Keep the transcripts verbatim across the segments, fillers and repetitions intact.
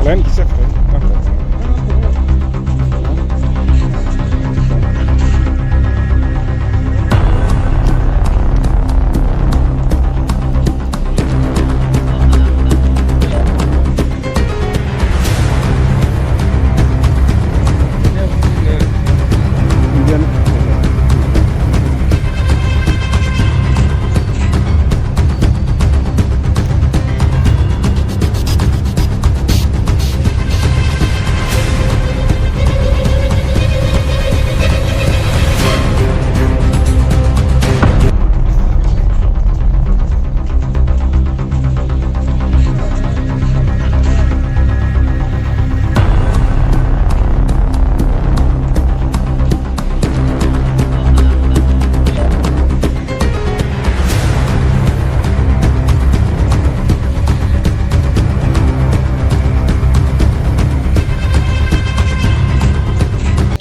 Plan kisa khlai.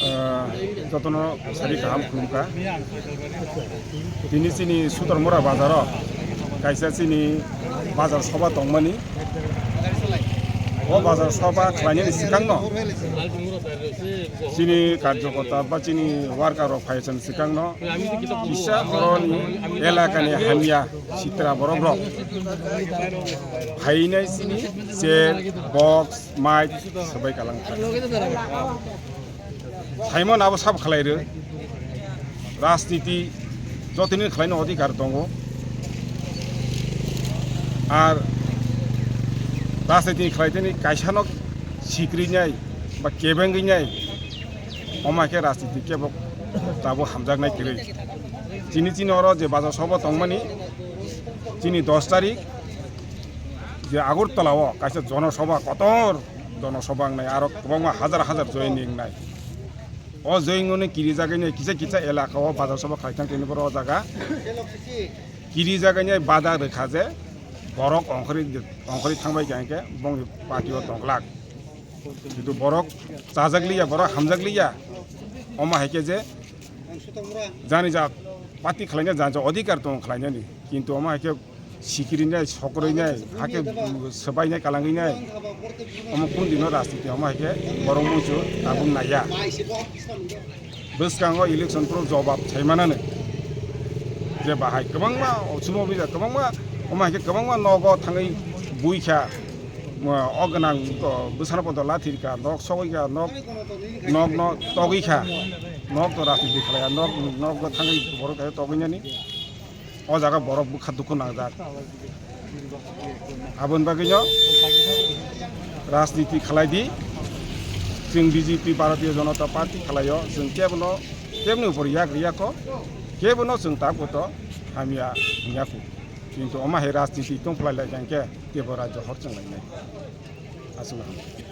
Ah, jotono sari kaham khulumkha. Tini chini Sutarmura bazaro kaisa chini bazar soba tongmani. O bazar soba khlainani swkangno chini karjokorta ba chini worker rok phaisani swkangno kisa oroni elakani hamya sitra borok rok phainai chini chair, box, mic swbai kalang. Simon abo sabo khlai rw. Rajniti jotoni khlaino odhikar tongo. Ar rajniti khlaiteni kaisano sikrinai ba kebengwinai, omo hai khe rajniti kebo tabuk hamjaknai kwrwi. Chini chini oro je bazar soba tongmani, chini dos tarik je Agartala o kaisa jonosoba kotor jonosoba wngnai, aro kwbangma hajar hajar joining wngnai. O joining wngnai kirijagwini kisa kisa elaka o bazar soba khlai thang tini borok o jaga kirijagwini bada rwkha je borok ongkhorwi ongkhorwi thangbai kha hinkhe bongni party o tongglak. Kintu borok chajak liya, borok hamjak liya. Omo hai khe je jani ja party khlaina jani ja odhikar tongo khlainani. Kintu omo hai khe sikrinai, sokroinai, hakhe swbainai, kalangwinai, omo kundino rajniti omo hai khe borok muichu tabuk naiya. Bwskango election pro jobab saimanani je bahai kwbangma ochumo bija kwbangma omo hai khe kwbangma nogo thangwi buikha, o gwnang bwsano podo lathirikha, nok sogwikha, nok nokno togwikha, nok to rajniti khlaiya, nok nokno thangwi borok kaisa togwinani. O jaga borok bwkha dukhu nangjak. Aboni bagwino rajniti khlai di, chwng B J P, Bharatiya Janata Party khlaio, chwng kebono, keboni upor yak riyakho, kebono chwng tabukto hamya wngya khu. Kintu omo hai rajniti tongkhlai lai kha hinkhe teibo rajyo hor chwng lainai. Aswk.